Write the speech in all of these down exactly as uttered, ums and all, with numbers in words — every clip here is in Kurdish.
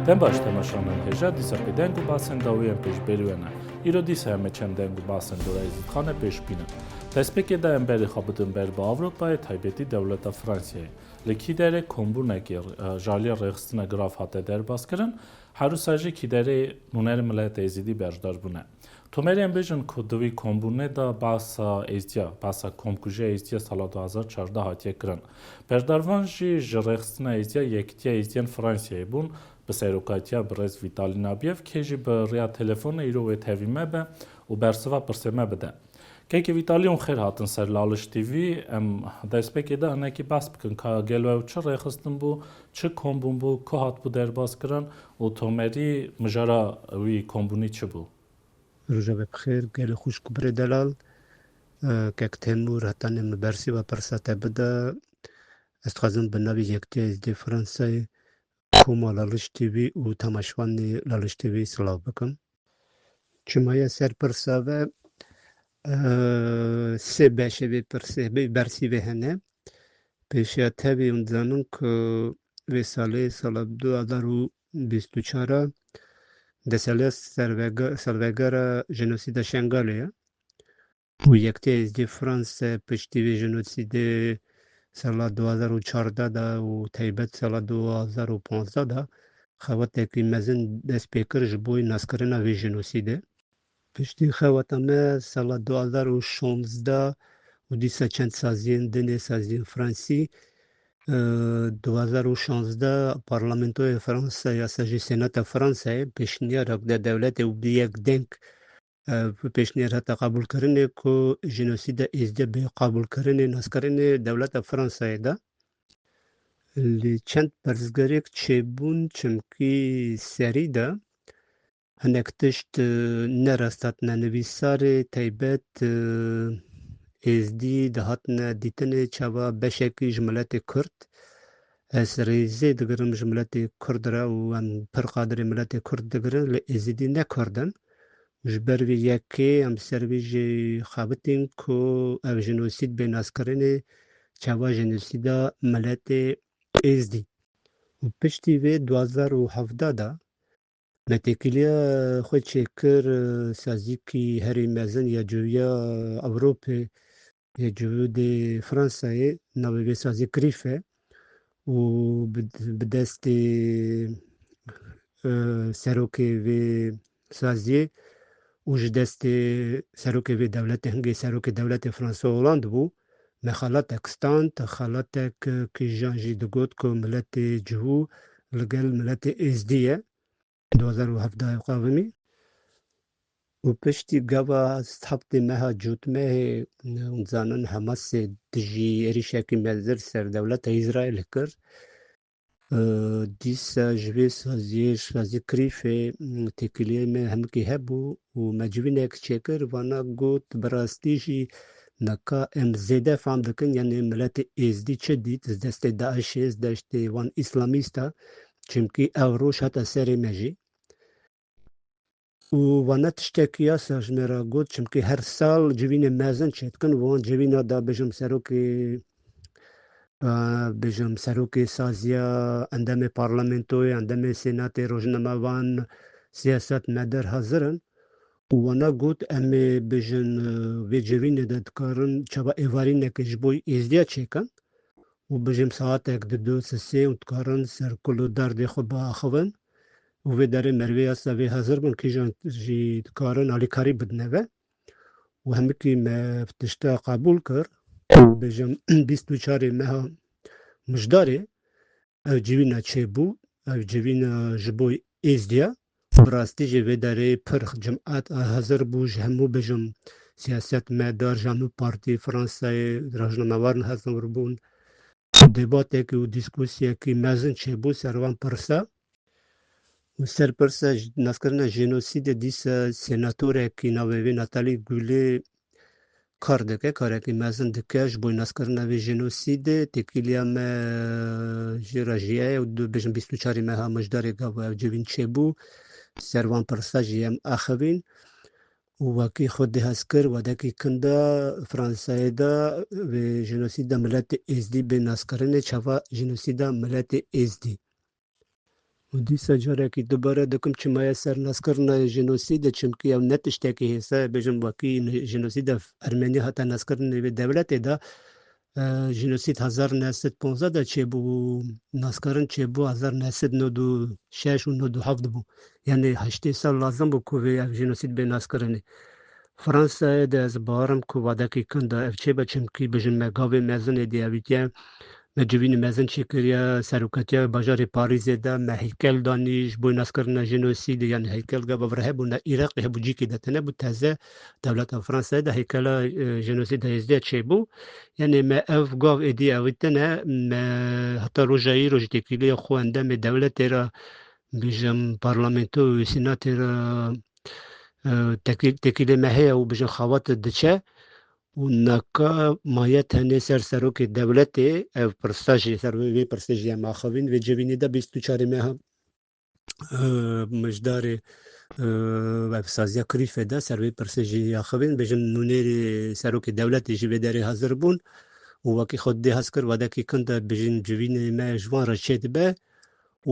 Dem baş temaşanên hêja, dîsa pê deng û basên dawî yên pêşberî we ne. Îro dîsa em ê çend deng û basên dora Êzîdxanê pêş bînin. Destpêkê de em berê xwe bidin ber bi Ewropayê, taybetî dewleta Fransayê. Li kî derê kombûnekê, e, ji aliyê rêxistina Graf hate derbaskirin, her wisa jî kî derê nûnerê mileta Êzîdî beşdar bûne. Tomerê em bêjin ku di wî kombûnê de behsa Êzdiya, behsa komkujiya Êzdiya sala du hazar çardeh hatiye kirin. Berdarvan jî ji rêxistina Êzdiya Yekîtiya Êzdiyên Fransayê bûn, bi serokatiya birêz Vîtalî Nabîyev, kê jî bi rêya telefonê îro wê tevî me be û bersiva pirsê me bide. Kekê Vîtalî, hûn xêr hatin ser Laliş T V. Em destpêkê de hinekî behs bikin ka gelo ew çi rêxistin bû, çi kombûn bû, ku hatibû derbaskirin û tomerî mijara wî kombûnî çi bû? Roja we bi xêr, gelê xwişk û birê delal. E, kek Temûr, hetanî min bersiva pirsa te bide. Ez dixwazim bi navê Yekîtiya Êzdî Fransayê, koma Laliş T V û temaşevanê Laliş T V silav bikim. Çima ye ser pirsa ve, e, sê beşê vê pirsê, vê bersîvê hene. Pêşiya tevî hûn dizanin ku vê salê, sala du hazar û bîst û çar a, deseliya servega-, salvegera jenosîda Şengalê ye. Û Yekîtiya Êzdî Franse piştî vê jenosîdê sala du hazar û çardeh de û taybet sala du hazar û panzdeh de xebatekî mezin dest pê kir ji bo naskirina vê jenosîdê. Piştî xebata me sala du hazar û şonzdeh û dîsa çend saziyên din ê, saziyên fransî, e, du hazar û şonzdeh parlamentoya Fransa ya sa jî Senata Fransayê pêşniyarek da dewletê û bi yek deng, e, pêşniyar hate qebûlkirinê ku jenosîda Êzdiya bê qebûlkirinê, naskirinê dewleta Fransayê de. Lê çend pirsgirêk çêbûn, çimkî serî de hinek tişt, e, ne rast hatine nivîsarê, taybet, e, Êzdî dihatine dîtinê çawa beşekî ji miletê Kurd. Ez rêzê digirim ji miletê Kurd re û em pir qadirê miletê Kurd digirin, lê Êzidî ne Kurd in. Ji ber vê yekê em ser vê jî xebitîn ku ev jenosîd bê naskirinê çawa jenosîda miletê Êzdî. Û piştî vê du hazar û hevdeh de me têkiliya xwe çêkir, e, sazîkî herî mezin ya civîya Ewropê, ya civîdê Fransayê, navê vê sazî Krîf e û bi, bi destê, e, serokê vê saziyê û ji destê serokê vê dewletê, hingê serokê dewletê François Hollande bû, me xelatek stand, xelatek, e, kîjan jî digot ku miletê civû li gel miletê Êzdî ye. Du hazar û hevdeh qavimî. Û piştî gava heftê meha cotmehê, hûn zanin, Hamasê dijî êrîşekî mezin ser dewleta Îsraîlê kir. E, dîsa ji vê saziyê, ji sazî Krîfê, têkiliyê me hemikî hebû û me civînek çêkir. Vana got, bi rastî jî neka em zêde fam dikin, yanî miletê Êzdî çi dît, ji destê DAIŞê, ji destê wan îslamîsta, çimkî ev roj hate serê me jî. Û vana tiştekî ya ser ji me re got, çimkî her sal civînê mezin çêdikin, wan civîna da bijim serokê, e, bijim serokê saziya, endamê parlamentoyê, endamê senatê, rojnamevan, siyasetmedar hazir in. Û wana got, em ê bijin, e, vê civînê de dikarin çawa êvarîneke ji bo Êzdiya çêkin. Û bijim saetek di du sisê û dikarin ser kul û derdê xwe biaxivin û vê derê merivê yasa vê hazir bin, kîjan jî dikarin alîkarî bidine ve. Û hemikî me tişta qebûl kir û bijim bîst û çarê meha Mijdarê ev civîna çêbû, ev civîna ji bo Êzdiya. Bi rastî jî vê derê pir cimat hazir bû, ji hemû bijim siyasetmedar, ji hemû partî Fransayê rojnamevaran hazir bûn. Debatekî û dîskûsiyekî mezin çêbû ser van pirsa. Û ser pirsa j-, naskirina jenosîdê dîsa senatorekî navê wê Nathalie Goulet kar dike, karekî mezin dike ji bo naskirina vê jenosîdê. Têkiliya me jê re jî ye û dibêjin bîst û çarê meha Mijdarê gava ev civîn çêbû. Ser van pirsa jî em axivîn. Û wekî xwe dê hez kir, wedekî kin de Fransayê de vê jenosîda miletê Êzdî bê naskirinê, çava jenosîda miletê Êzdî. Û dîsa carekî dubare dikim çima ye ser naskirina jenosîdê, çimkî ew ne tiştekî hêsa ye, bêjim wekî ne-, jenosîda Ermenî hate naskirinê vê dewletê de, e, jenosîd hezar neh sed ponzdeh de çêbû, naskirin çêbû hezar neh sed nod û şeş û nod û heft bû. Yanî heştê sal lazim bû ku vê ev jenosîd bê naskirinê. Fransayê de ez bawerim ku wadekî kin de ev çêbe, çimkî bêjim me gavê mezin êdî evîtiye, me civînê mezin çêkiriye, serokatiya bajarê Parîzê de me heykel danî ji bo naskirina jenosîdê, yanî heykel gava vir hebû, ne Iraqê hebû, cîkê de tune bû, teze dewleta Fransayê de heykela, e, jenosîda Êzdiya çêbû. Yanî me ev gav êdî evîtine, me heta roja îro ji têkiliya xwe endamê dewletê re, bêjim parlamento û senatê re, e, têkil-, têkilê me heye û bêjim xebat diçe û naka maye tenê ser serokê dewletê ev pirsa jî, ser vê, vê pirsê jî em axivîn. Vê civînê de bîst û çarê meha, e, mijdarê, e, ev saziya Krîfê de ser vê pirsê jî axivîn. Bêjim nûnerê serokê dewletê jî vê derê hazir bûn û wekî xwe dê hez kir, wadekî kin de bêjin civînê me ji wan re çê dibe.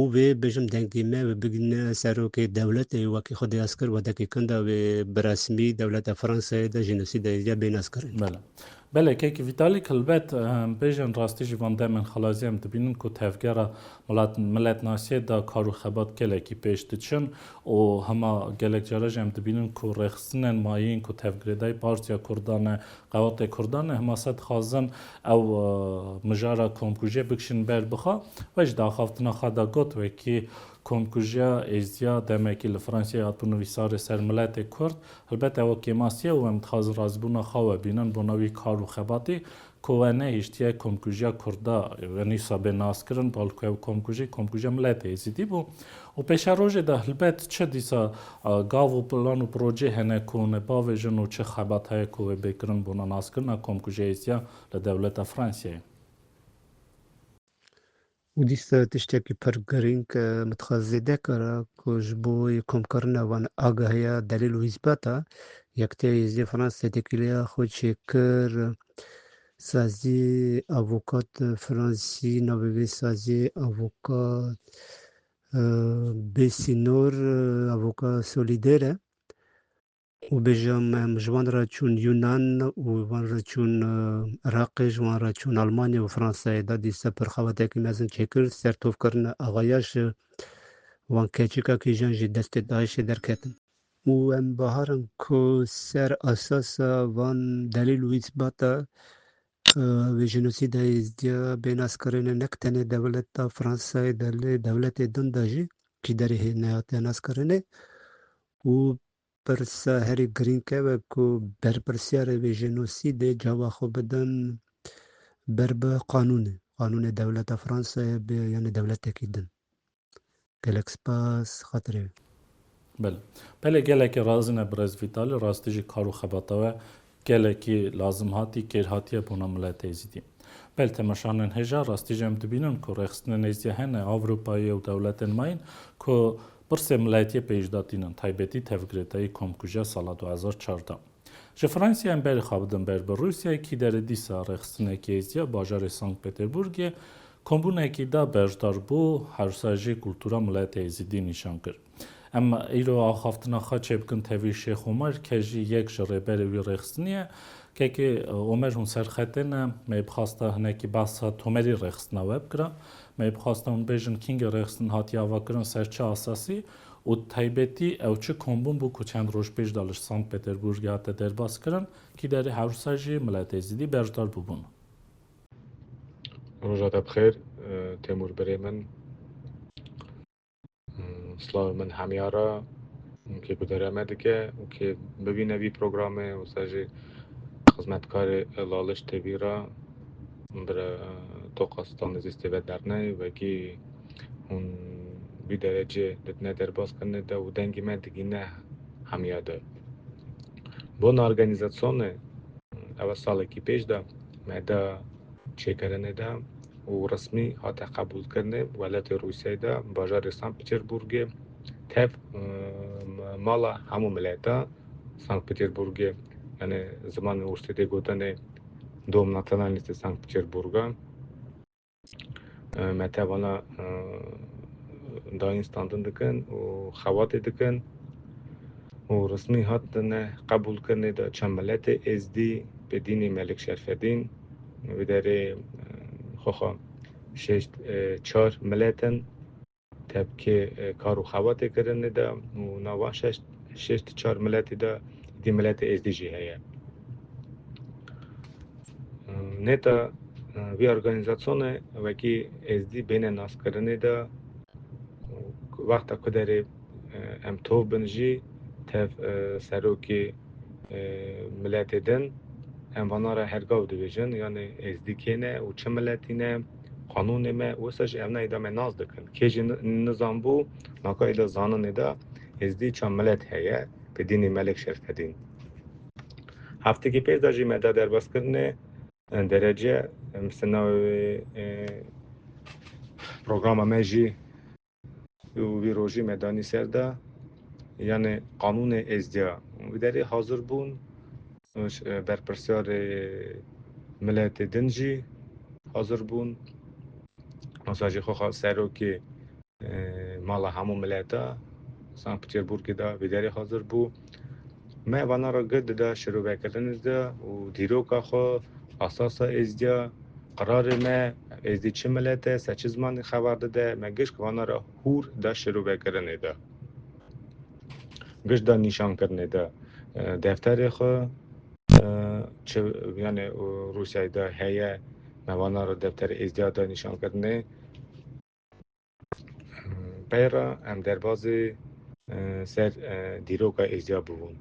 û vê bêjim dengê me wê bigihîne serokê dewletê, wekî xwe dê hez kir, wadekî kin de wê bi resmî dewleta Fransayê de jenosîda Êzdiya bê naskirin. Bele. Belê, kekî Vîtalîk, helbet, em bêjin rastî jî van demên xelazî em dibînin ku tevgera milet-, miletnasiyê de kar û xebat gelekî pêş diçin û hema gelek cara jî em dibînin ku rêxistinên mayîn ku tevgirêdayî Partiya Kurdan e, Qewatê Kurdan e, hema se dixwazin ew, e, mijara komkujiyê bikişînin ber bi xwe. We jî di axaftina xwe de got, wekî komkujiya Êzdiya demekî li Fransayê hatibû nivîsarê ser miletê Kurd. Helbet ew kêmasî ye û em dixwazin razîbûna xwe we bînin bona wî kar û xebatî ku we nehiştiye komkujiya Kurda, e, nîsa bê naskirin, balku ew komkujî, komkujiya miletê Êzidî bû. Û pêşerojê de helbet çi dîsa, a, gav û plan û projê hene ku hûn ê bavêjin û çi xebat heye ku wê bê kirin bona naskirina komkujiya Êzdiya li dewleta Fransayê? Û dîsa tiştekî pir girîng, e, min dixwest zêde kira ku ji bo yê komkirina van agahiya delîl û îsbata, Yekîtiya Êzdiya Fransayê têkiliya xwe çêkir, sazî avokat fransî, navê vê saziyê avokat, e, bê sînor, e, avoka solîdêr e. Û bêjim, em ji wan re çûn Yunan û van re çûn, e, Iraqê, ji wan re çûn Almanya û Fransayê de dîsa pir xebatekî mezin çêkir, sertovkirina axaya ji van keçika kîjan jî destê DAIŞê derketin. Û em baharin ku ser esasa van delîl û îsbata, e, vê jenosîda Êzdiya bê naskirinê nek tenê dewleta Fransayê de lê dewletê din de jî kîderê hê nehatiye naskirinê û pirsa herî girîng ew e ku berpirsyarê vê jenosîdê cava xwe bidin ber bi qanûnê, qanûnê dewleta Fransayê bi, yanî dewletekî din. Gelek spas, xatirê wê. Belê. Belê, gelekî razî ne birêz Vîtalî, rastî jî kar û xebata we gelekî lazim hatî, kêr hatiye bona miletê Êzidî. Belê, temaşanên hêja, rastî jî em dibînin ku rêxistinên Êzdiya hene Ewropayê û dewletên mayîn ku pirsê miletiyê pêş de tînin, taybetî tevgirêdayî komkujiya sala du hezar çardeh. Ji Fransayê em berê xwe bidin ber bi Rûsyayê, kîderê dîsa rêxistinekî Êzdiya bajarê Sankt Peterburgê kombûnekî de beşdar bû, her wisa jî kultura miletê Êzidî nîşan kir. Em îro axaftina xwe çêbikin tevî Şêx Omer, ke jî yek ji rêberê wî rêxistinî ye. Kekê, e, Omer, hûn ser xetê ne, me bixwasta hinekî behsa tomerî rêxistina we bikira. Me bixwasta hûn bêjin kîngê rêxistin hatiye avakirin, ser çi esasî û taybetî ew çi kombûn bû ku çend roj pêş de li Sankt Peterburgê hate derbas kirin, kîderê her wisa jî miletê Êzidî beşdar bûbûn. Roja te bi xêr, e, Têmûr birê min. Hmm, silavê min hemiya re, kê ku derê me dike û kê bibîne vî programê, wisa jî xizmetkarê Laliş T V re, bire Toka Stan Ezîz tê ve derneyê, wekî hûn vî derecê didine derbas kirinê de û dengê me digîne hemiya de. Bona organîzasyonê, ev salekî pêş de me da çêkirinê de û resmî hate qebûlkirinê welatê Rûsyayê de, bajarê Sankt Peterburgê, tev, e, mala hemû mileta Sankt Peterburgê, yanî zimanê Ûrsê tê gotinê Dom Nacionalistê Sankt Peterburga. E, me tevana, e, dayîn standin dikin û xewatê dikin û resmî hatine qebûlkirinê de çend miletê êzdî bi dînî Melik Şerfedîn. Vî derê, e, xwexa şeşt, e, çar milet in tevkê, e, kar û xewatê kirinê de û nava şeşt, şeşt çar miletî de dî miletê êzdî jî heye. Nêta, e, vî organîzasyonê wekî êzdî bêne naskirinê de, wexta ku derê, e, em tov bin jî tev, e, serokê, e, miletê din, em vana re her gav dibêjin, yanî êzdî kê ne û çi miletî ne, qanûnê me, wisa jî ev nayê de me nas dikin. Kê jî ni-, nizan bû, naka êda zaninê de êzdî çend milet heye, bi dînî Melik Şerfedîn. Heftekî pêş de jî me da derbazkirinê, e, derece, e, misina wê, e, programa me jî û vî rojî me danî ser de, yanî qanûnê êzdiya. Vî derê hazir bûn, e, berpirsiyarê miletê din jî hazir bûn. Wisa jî xwexa serokê e, mala hemû mileta Sankt Peterburgê de vî derê hazir bû. Me vana re gir dida şirovekirinê de û dîroka xwe, asasa êzdiya, qirarê me, êzdî çi milet e, ser çi zimanî xeber dide, me giş vana re hûr da şirovekirinê de. Giş da nîşankirinê de, e, defterê xwe, e, çi, yanî, û Rûsyayê de heye, me vana re defterê êzdiya da nîşankirinê. Pey re em derbazê, e, ser, e, dîroka êzdiya bibûn.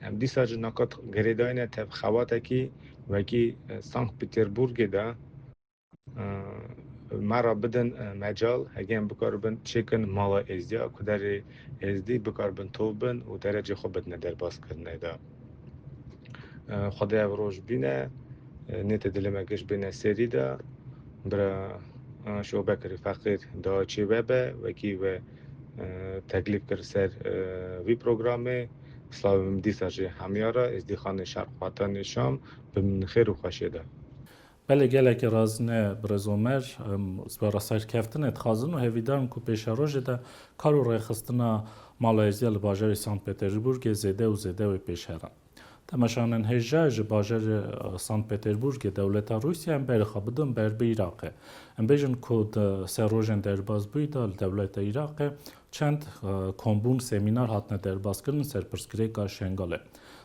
Em dîsa ji nakat girêdayîne tev xewatekî wekî, e, Sankt Peterburgê de, e, me re bidin, e, mecal, hegê em bikaribin çêkin mala êzdiya, ku derê êzdî bikaribin tov bin û derecê xwe bidine derbazkirinê de. E, Xwedê ev roj bîne, e, nêtê dilê me giş bêne serî de. Bira, e, Şobekirî Feqîr da çê we be, wekî we, e, teklîf kir ser, e, vî programê. Slavê min dîsa jî hemiya re, êzdîxanê Şerq Vatanê Şam, bi min xêr û xweşê de. Belê, gelekî razî ne birêz Omer, em, ez bi ra serkeftinê dixwazin û hêvîdar im ku pêşerojê de kar û rêxistina Mala Êzdiya li bajarê Sankt Peterburgê zêde û zêde wê pêş herin. Temaşevanên hêja, ji bajarê, e, Sankt Peterburgê dewleta Rûsya em berê xwe bidin ber bi Iraqê. Em bêjin ku di sê rojên derbazbûyî de li dewleta Iraqê çend, e, kombûn, semînar hatine derbazkirin ser pirsgirêka Şengalê.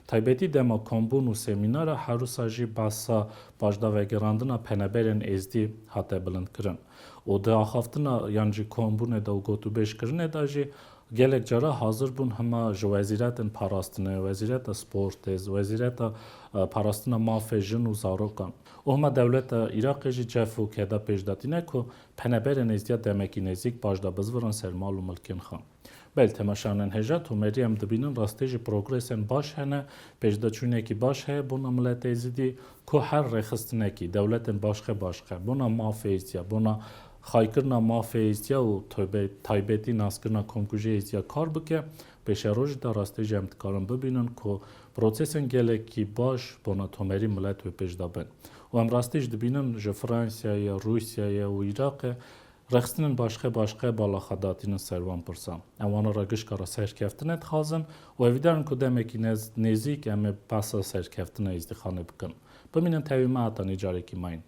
Taybetî dema kombûn û semînara herûsa jî behsa paşdavegerandina peneberên êzdî hate bilindkirin. Û di axaftina yan jî kombûnê de û gotûbêjkirinê de jî gelek cara hazir bûn hema ji wezîretên parastinê, wezîreta sportê, wezîreta, e, parastina mafê jin û zarokan. Û hema dewleta Iraqê jî cef û keda pêş de tîne ku peneberên êzdiya demekî nêzîk paşda bizvirin ser mal û milkên xwe. Belê, temaşevanên hêja, tomerî em dibînin rastî jî progresên baş hene, pêşdeçûnekî baş heye bona miletê êzidî, ku her rêxistinekî, dewletên başqe başqe, bona mafê êzdiya, bona xaykirina mafê êzdiya û tobe-, taybetî naskirina komkujiyê êzdiya kar bike, pêşerojê de rastî jî em dikarin bibînin ku prosesên gelekî baş bona tomerî milet wê pêş de bin. Û em rastî jî dibînin ji Fransayê, Rûsyayê û Iraqê rêxistinên başqe başqe bala xwe datînin ser wan pirsan. Em wana re gişka re serkeftinê dixwazin û hêvîdar in ku demekî nez-, nêzîk em ê behsa serkeftina Êzdîxanê bikin. Bimînin tevî me heta nî carekî mayîn.